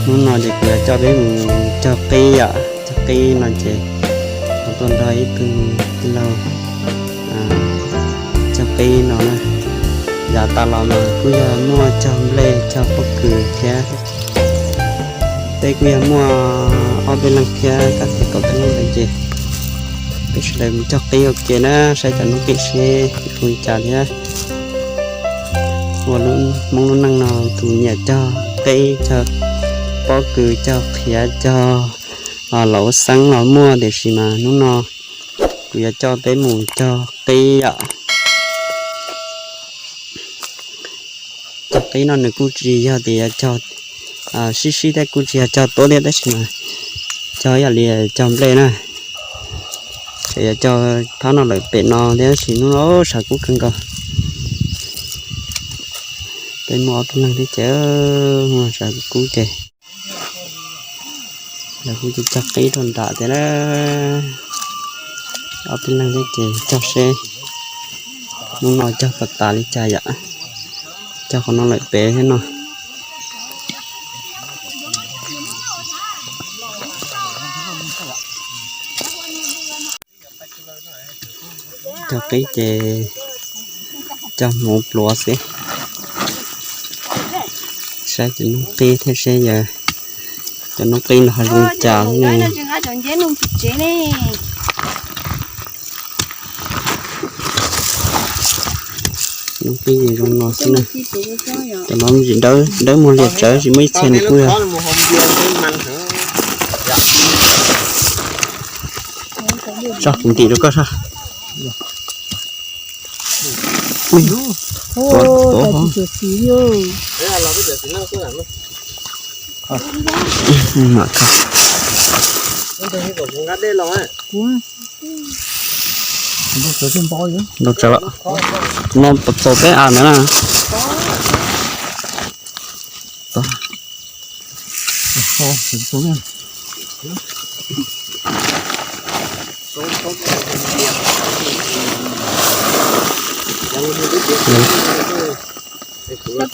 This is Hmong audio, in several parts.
Hnub no ces kuv yuav coj peb mus cog qib yom, cog qib no ces kuv tuaj nrog ib tug tij laug cog qib no na. Yav tas los mas kuj yog muaj cog nplej cog pob kws thiab. Peb kuj yog muaj ob peb leeg thiab, tab sis kaum peb leeg ntawd ces peb sawv daws mus cog qib ua ke na, saib cov noob qib seb zoo li cas thiab. Ua lub Hmoob lub neej no tus nyiam cog qib cog pob kws cog qhiav cog laus xeeb los muaj, tiam sis mas hnub no kuv yuav coj peb mus cog qib yom. Cog qib no nws kuj tsis yog tias yuav cog sib sib thiab, kuj tsis yog cog tuab thiab, tab sis mas cog ib yam li cog nplej na. Tseem yuav cog phab no lawm pem no thiab, tab sis hnub no sawv kub kawg nkaus. Peb muaj ob peb leeg thiab ces muaj sawv kub ces lawv kuj cog qib rau nram thiab na. Ob peb leeg thiab ces cog seb hnub no cog puas tas li cas yom. Cog qhov no lawm pem thiab no. Cog qib ces cog hmoov pluav xwb. Saib cov noob qib thiab seb yog cov noob qib no ho zoo li cas ne. Noob qib zoo no xwb na. Cov no dawb, dawb muag lias tsawv, tsis muaj ib txhia nws kuj yog. Tso kuv ntim rau koj soj. Ntau tsawv, no txaus peb av ntawd na.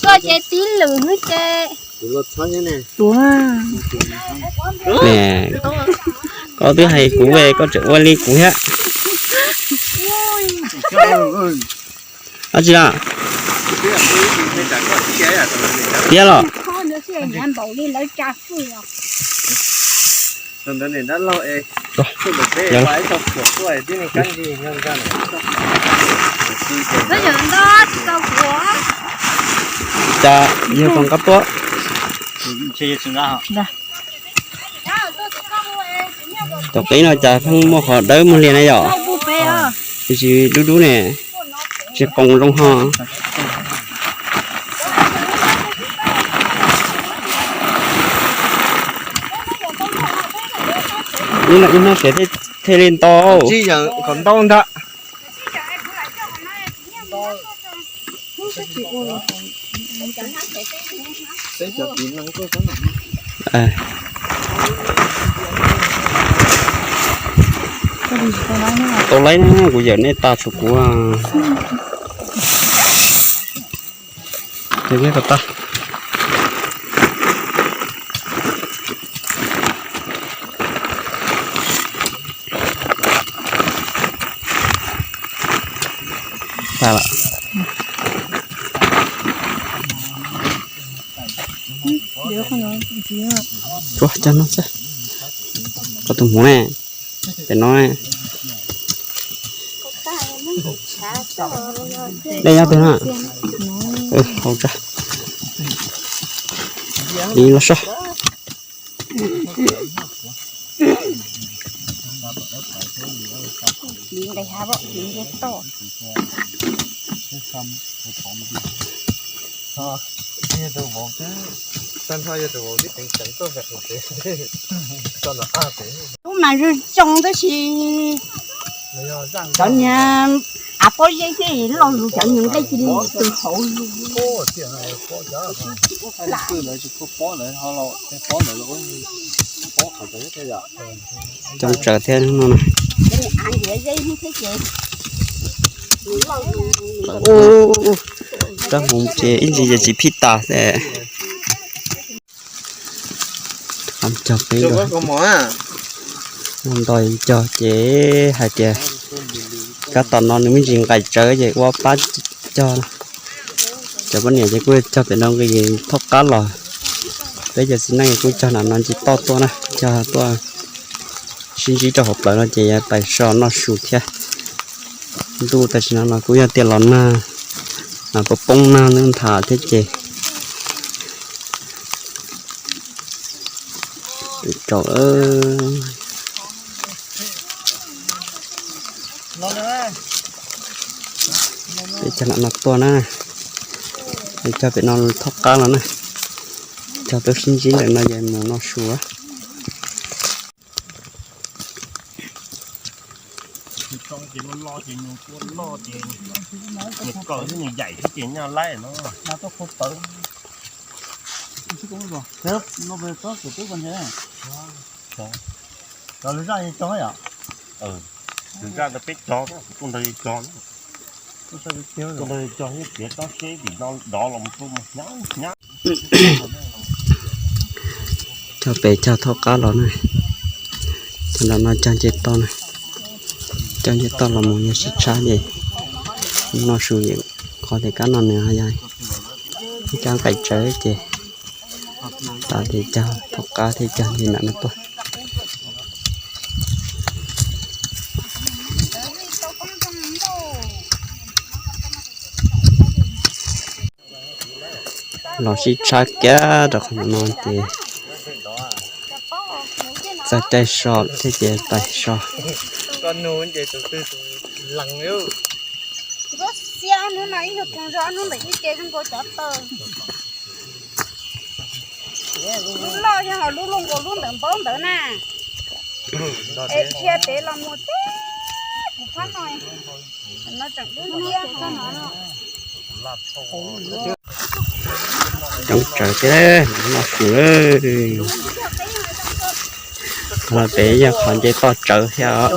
Koj ces tib lwm xwb ces. Koj twb hais kuv, koj tseem ua li kuv thiab. Dab tsi na? Tiab los? Cas yog tau nqa tuaj. Cov qib no cas pheej muaj qhov dawb muag li na yom? Tsis dub dub ne, tsis qoos zoo ho. Ib hnub ib hnub ces thiaj li ntau. Kom ntau ntag. Tau laib, kuv yawm nej tas txhua kuv. Ces nej kom tag. Tag lawm. Tsuag cog no xwb. Koj tus hmuv ne, pem no ne. Dej nyob twg na? Hauv tsa. Li los soj. Lub mas zoo zoo tab sis cov niag av pob zeb thiab loj lus cov niag nqaij cia li tws hauv lus. Coob tsawv thiab no na. Rab hmoov ces ib ntsis ces tsis phij tas xwb. Cog peb nto cog ces hais tias kab tom no nws me ntsis nqaim tsawv ces ua pab cog. Cov poj niam ces kuj cog pem no nqis thauj qab los. Peb cov txiv neej kuj cog nram no nce toj tuaj na, cog tuaj sib ntsib rau hauv plawv no ces yuav pais so noj su thiab. Ntuj tam sim no los kuj yog tias los nag, poob nag nthav thiab ces rau peb cog nram no tuaj na, peb cog pem no thauj qab los na, cog tuaj sib ntsib ntawm no ces mus noj su. Peb cog, tuaj ntawd cog, tuaj ntawd cog thiab tias tsob seb vim no dov los mus rau mus hnyav hnyav. Cog pem cog thauj qab los na, cog nram no cog nce toj na, cog nce toj los mus yog sib tshab ces noj su, qhov tias kab no nws yog ib kab nqaim tsawv ces tas ces cog thauj qab thiab cog nce nram no tuaj. Los sib tshab kiag rau qhov no ces txog caij so thiab ces pais so. Xiab hnub no ib nyuag koom zog hnub ntawm ib ce zoo nkaus cov taw. Lub loj yog ho lub loj nkaus lub ntawm npaub ntawd na. Es dhia pem los mus teb kuv phab no, no tseem dub nciab. Coob tsawv thiab, noj su lawm. Qhov no pem yog qhov nce toj tsawv thiab os.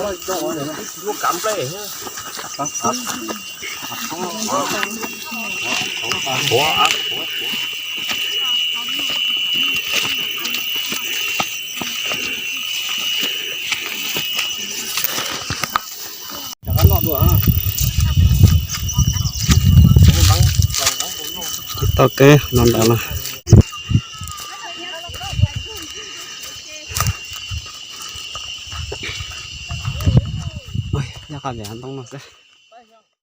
Toj kawg no ntawd no. Nyob qab pem hav ntoo no xwb.